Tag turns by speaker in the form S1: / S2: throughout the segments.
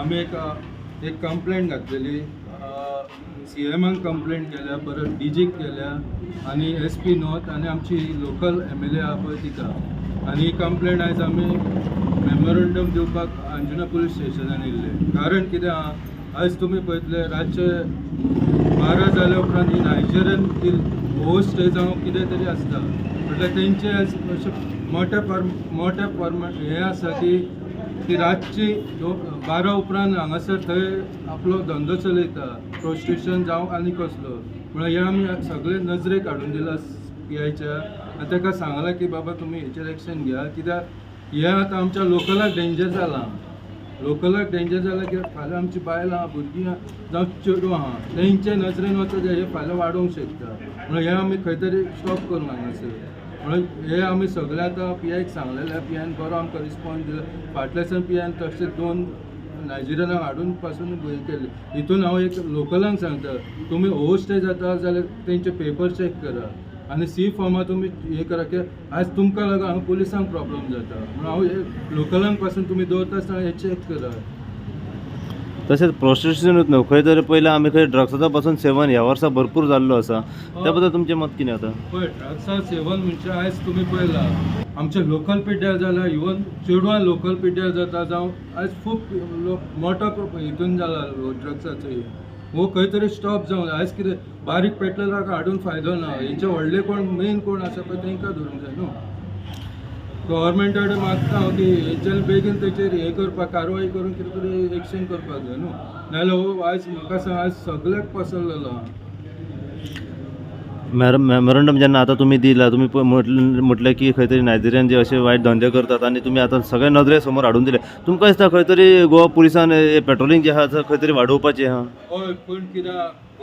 S1: आमी एक एक कंप्लेंट घातलेली, सीएमाक कंप्लेंट केल्या, परत डीजीक केल्या आनी एस पी नॉर्थ आनी आमची लोकल एमएलए आहा पळय तिका. आनी ही कंप्लेंट आयज आमी मेमोरंडम दिवपाक अंजुना पुलीस स्टेशनान येयल्ले. कारण कितें आहा, आयज तुमी पळयतले रातचे 12 जाल्या उपरांत ही नायजेरियन ती ओवर स्टे जावं कितें तरी आसता, म्हटल्यार तेंचे आयज अशें मोठ्या परमाण हें आसा की ती रातची 12 उपरांत हांगासर थंय आपलो धंदो चलयता, प्रोस्टिट्युशन जावं आनी कसलो. म्हणल्यार हें आमी सगळे नजरेक हाडून दिलां पीआयच्या आनी ताका सांगलां की बाबा तुमी हेचेर एक्शन घेया, कित्याक हें आतां आमच्या लोकलाक डेंजर जालां. लोकलाक डेंजर जालां की फाल्यां आमची बायलां, भुरगीं जावं चेडवां आहा, तेंच्या नजरेन वचत हें फाल्यां वाडोवंक शकता. म्हणून हें आमी खंय तरी स्टॉप करूंक हांगासर. म्हणून हे आमी सगळे आतां पीआयक सांगलेलें, पीआयन बरो आमकां रिस्पॉन्स दिलो. फाटल्या दिसान पीआयन तशें 2 नायजेरियनाक हाडून पासून हें केलें. हितून हांव एक लोकलांक सांगता, तुमी ओवर स्टे जाता जाल्यार तेंचे पेपर चॅक करा आनी सी फॉर्मा तुमी हें करा की आयज तुमकां लागून हांगा पुलिसांक प्रॉब्लम जाता. म्हणून हांव हे लोकलांक पासून तुमी दवरता आसतना हें चॅक करा.
S2: तशेंच प्रोस्टिट्युशनूच न्हू, खंय तरी पयलें आमी खंय ड्रग्साचो पासून सेवन ह्या वर्सा भरपूर जाल्लो आसा, त्या बद्दल तुमचें मत कितें आतां?
S1: पळय, ड्रग्सा सेवन म्हणजे आयज तुमी पळयला आमचे लोकल पिड्ड्यार जाला, इवन चेडवां लोकल पिड्ड्यार जाता, जावं आयज खूब लोक मोठो हितून जाला ड्रग्साचो. हो खंय तरी स्टॉप जावंक जाय. आयज कितें बारीक पेटलराक हाडून फायदो ना, हेचे व्हडले कोण मेन कोण आसा पळय तांकां धरूंक जाय न्हू. गव्हर्मेंटा कडेन मागता हांव की हेचेर बेगीन तेचेर हें करपाक, कारवाय करून कितें तरी एक्शन करपाक जाय न्हू. नाजाल्यार हो आयज म्हाका सांग, आयज सगळ्याक पसरलेलो आहा.
S2: मेमोरंडम जेन्ना आतां तुमी दिला, तुमी म्हटलें की खंय तरी नायजेरियन जे अशे वायट धंदे करतात आनी तुमी आतां सगळे नदरे समोर हाडून दिले, तुमकां दिसता खंय तरी गोवा पुलिसान पेट्रोलिंग जें आहा खंय तरी वाडोवपाचें आहा?
S1: हय, पूण कित्याक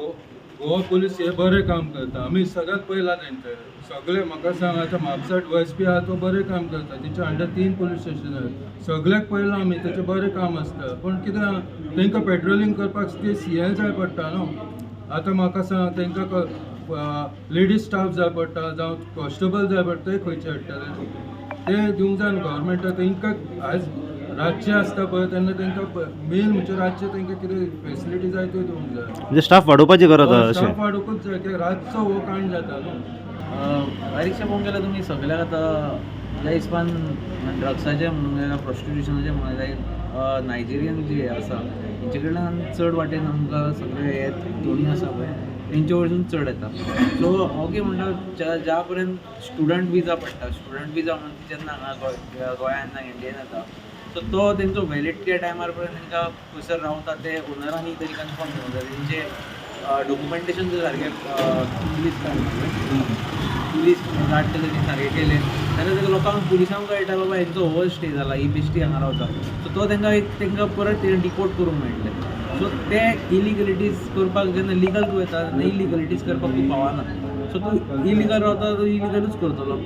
S1: गोवा पुलीस हे बरें काम करता, आमी सगळ्यात पयला तेंचे सगळे. म्हाका सांग, आतां म्हापसा एस पी आहा तो बरें काम करता, तेच्या अंडर 3 पुलीस स्टेशन आहात, सगळ्याक पयलां आमी, तेचें बरें काम आसता. पूण कितें आहा, तेंकां पेट्रोलिंग करपाक ते सी I जाय पडटा न्हू. आतां म्हाका सांग, तेंकां लेडीज स्टाफ जाय पडटा जावं कॉन्स्टेबल जाय पडटा, ते खंयचे हाडटले? ते दिवंक जाय न्हू गव्हर्मेंटाक. तेंकां आयज रातचें आसता पळय तेन्ना तेंकां मेन म्हणजे रातचें तेंकां कितें फेसिलिटी जाय त्यो दिवंक जाय.
S2: म्हणजे स्टाफ वाडोवपाची गरज आहा अशें?
S1: स्टाफ वाडोवकूच जाय, कित्याक रातचो हो कांड जाता न्हू.
S3: बारीकशें पळोवंक गेल्यार तुमी सगल्याक आतां म्हज्या हिसपान ड्रग्साचें म्हणूंक जाय, प्रोस्टिट्युशनाचें म्हणूंक जाय, नायजेरियन जे आसा तेंचे कडल्यान चड वाटेन आमकां सगळे हे दोनी आसा पळय तेंचे वयसून चड येता. सो हांव कितें म्हणटा, ज्या पर्यंत स्टुडंट विजा पडटा, स्टुडंट विजा म्हणून ती जेन्ना हांगा गोंयान ना इंडियेन येता, सो तो तेंचो व्हॅलिड त्या टायमार पर्यंत तेंकां खंयसर रावता ते ओनरांनी तरी कन्फर्म करूंक जाय. तेंचे डॉक्युमेंटेशन जर सारकें पुलीस पुलीस काडटले, तेणी सारकें केलें जाल्यार तेका लोकांक पुलिसांक कळटा, बाबा हेंचो ओवर स्टे जाला, ही बेश्टी हांगा रावता. सो तो तेंकां एक तेंकां परत डिपोर्ट करूंक मेळटलें. सो ते इलिगलिटीज करपाक जेन्ना लिगल तूं येता तेन्ना इलिगलिटीज करपाक तूं पावना. सो तूं इलिगल रावता, तूं इलिगलूच करतलो.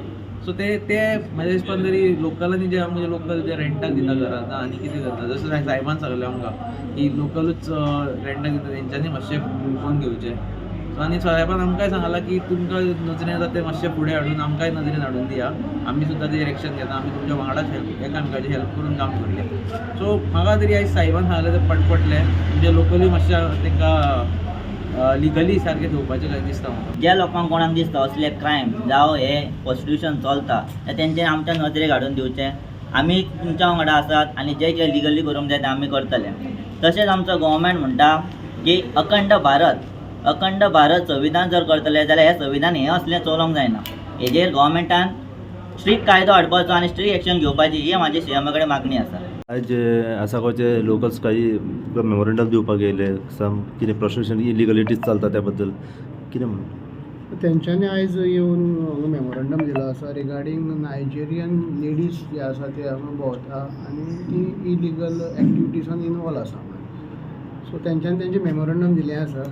S3: सो ते ते म्हाज्या हिसपान तरी लोकलांनी जे आमचे लोकल जे रेंटाक दिता घरां आनी कितें करता, जशें सायबान सांगलें आमकां की लोकलूच रेंटाक दिता, तेंच्यांनी मातशें पळोवन घेवचें. सो आनी साहेबान आमकांय सांगलां की तुमकां नजरेन येता तें मातशें फुडें हाडून आमकांय नजरेन हाडून दिया, आमी सुद्दां तेजेर एक्शन घेता, आमी तुमच्या वांगडाच हेल्प एकामेकाची हेल्प करून काम करुया. सो म्हाका तरी आयज साहेबान सांगलें तें पटलें. म्हणजे लोकलूय मातशें तांकां लिगली सारकें घेवपाचें काय दिसता म्हाका.
S4: ज्या लोकांक कोणाक दिसता असले क्रायम जावं हे प्रोस्टिट्युशन चलता, ते तेंचे आमच्या नजरेक हाडून दिवचें. आमी तुमच्या वांगडा आसात आनी जे कितें लिगली करूंक जाय तें आमी करतले. तशेंच आमचो गव्हर्मेंट म्हणटा की अखंड भारत, अखंड भारत संविधान जर करतले जाल्यार हें संविधान हें असलें चलोवंक जायना. हेजेर गव्हर्मेंटान स्ट्रीक कायदो हाडपाचो आनी स्ट्रीक एक्शन घेवपाची ही म्हाजी सीएमा कडेन मागणी आसा.
S2: आयज जे आसागांवचे लोकल्स काही मेमोरेंडम दिवपाक येयले, सम कितें प्रोस्टिट्युशन इलिगलिटीज चलता त्या बद्दल कितें म्हणून?
S5: तेंच्यांनी आयज येवन हांगा मेमोरंडम दिलो आसा रिगार्डींग नायजेरियन लेडीज जे आसा ते हांगा भोंवता आनी ती इलिगल एक्टिविटीसान इनवॉल्व आसा. सो तेंच्यांनी तेंचें मेमोरंडम दिलें आसा.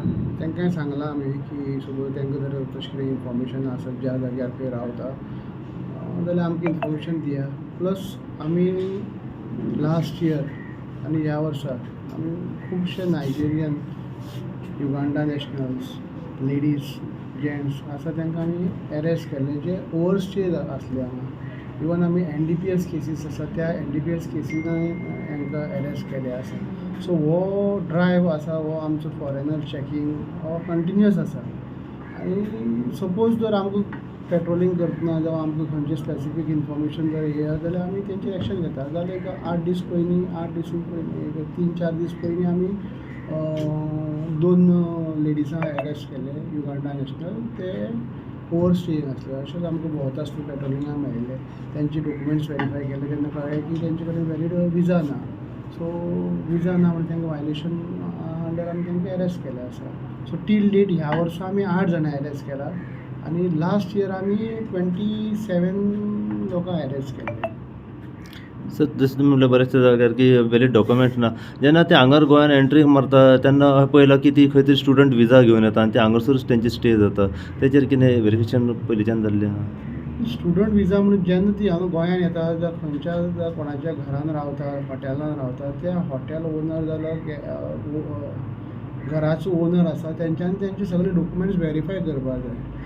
S5: तांकां सांगलां आमी की सपोज तांकां जर तशें कितें इन्फॉर्मेशन आसा, ज्या जाग्यार खंय रावता जाल्यार आमकां इन्फॉर्मेशन दिया. प्लस आमी लास्ट इयर आनी ह्या वर्सा आमी खुबशे Nigerian, Uganda nationals, ladies, gents आसा तांकां आमी एरेस्ट केल्ले जे ओवर स्टे आसले हांगा. इवन आमी एनडीपीएस केसीस आसा, त्या एनडीपीएस केसीन तांकां एरेस्ट केले आसा. सो हो ड्रायव आसा हो आमचो फॉरेनर चॅकींग हो कंटिन्युअस आसा. आनी सपोज जर आमकां पेट्रोलिंग करतना जावं आमकां खंयचें स्पेसिफीक इन्फॉर्मेशन जर हे आसा जाल्यार आमी तेंचेर एक्शन घेता. जाल्यार एक 8 दीस पयलीं, 8 दीस पयलीं, 3-4 दीस पयलीं आमी 2 लेडिजांक एरेस्ट केले युगांडा नॅशनल, ते ओवर स्टेईंग आसले. अशेंच आमकां भोंवता आसतना पेट्रोलिंगाक मेळिल्ले, तेंचे डॉक्युमेंट्स वेरीफाय केले तेन्ना कळ्ळें की तेंचे कडेन व्हॅलीड विजा ना. सो विजा ना म्हणून तांकां व्हायलेशन अंडर आमी तांकां एरेस्ट केले आसा. सो टील डेट ह्या वर्सा आमी 8 जाणां एरेस्ट केला आनी लास्ट इयर आमी 27 लोकांक एरेस्ट केल्ले.
S2: सर जशें तुमी म्हणलें बऱ्याचशा जाग्यार की व्हॅलीड डॉक्युमेंट्स ना, जेन्ना ते हांगार गोंयान एंट्री मारता तेन्ना पळयलां की ती खंय तरी स्टुडंट विजा घेवन येता आनी ते हांगासरूच तेंची स्टे जाता, तेचेर कितें वेरिफिकेशन पयलींच्यान जाल्लें आहा?
S5: स्टुडंट विजा म्हणून जेन्ना ती हांगा गोंयान येता जावं खंयच्या जावं कोणाच्या घरान रावता, हॉटेलान रावता, त्या हॉटेल ओनर जाल्यार घराचो ओनर आसा तेंच्यांनी तेंचे सगळे डॉक्युमेंट्स वेरीफाय करपाक जाय.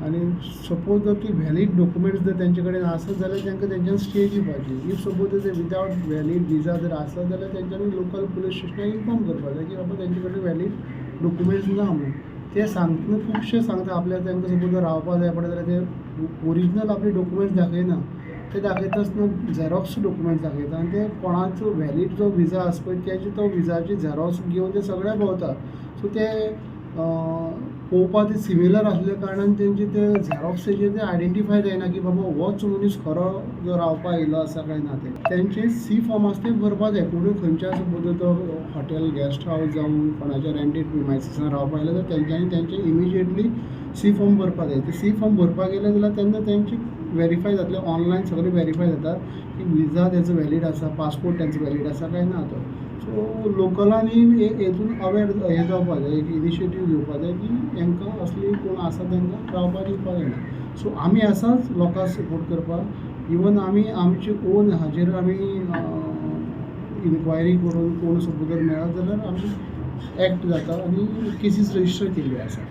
S5: आनी सपोज जर ती व्हॅलीड डॉक्युमेंट्स जर तेंचे कडेन आसत जाल्यार तांकां तेंच्यान स्टे दिवपाची. If suppose जर ते विदावट व्हॅलीड विजा जर आसत जाल्यार तेंच्यांनी लोकल पुलीस स्टेशनाक इन्फॉर्म करपाक जाय की बाबा तेंचे कडेन व्हॅलीड डॉक्युमेंट्स ना म्हणून. ते सांगतना खुबशे सांगता आपल्याक, तांकां सपोज जर रावपाक जाय पडत जाल्यार ते ओरिजिनल आपले डॉक्युमेंट्स दाखयना, ते दाखयता आसतना झेरॉक्स डॉक्युमेंट्स दाखयता आनी ते कोणाचो व्हॅलीड जो विजा आसा पळय तेजे तो विजाची झेरॉक्स घेवन ते सगळे भोंवता. सो ते पळोवपाक ते सिमिलर आसल्या कारणान तेंचे ते झेरॉक्साचेर ते आयडेंटिफाय जायना की बाबा होच मनीस खरो जो रावपाक येयलो आसा काय ना. ते तेंचे सी फॉर्म आसा ते भरपाक जाय. कोणूय खंयच्या सपोज तो हॉटेल गेस्ट हावज जावं कोणाच्या रेंटेड प्रिमायसिसान रावपाक येयलो जाल्यार तेंच्यांनी तेंचे इमिजिएटली सी फॉर्म भरपाक जाय. ते सी फॉर्म भरपाक गेले जाल्यार तेन्ना तेंचे वेरीफाय जातले, ऑनलायन सगळे वेरीफाय जाता की विजा तेजो व्हॅलीड आसा, पासपोर्ट तेंचो व्हॅलीड आसा काय ना तो. सो लोकलांनी हेतून अवेर हें जावपाक जाय, एक इनिशिएटीव घेवपाक जाय की हेंकां असली कोण आसा तांकां रावपाक दिवपाक जायना. सो आमी आसाच लोकांक सपोर्ट करपाक. इवन आमी आमचे ओन हाजेर आमी इन्क्वायरी करून कोण सपोज जर मेळत जाल्यार आमी एक्ट जाता आनी केसीस रजिस्टर केल्ल्यो आसा.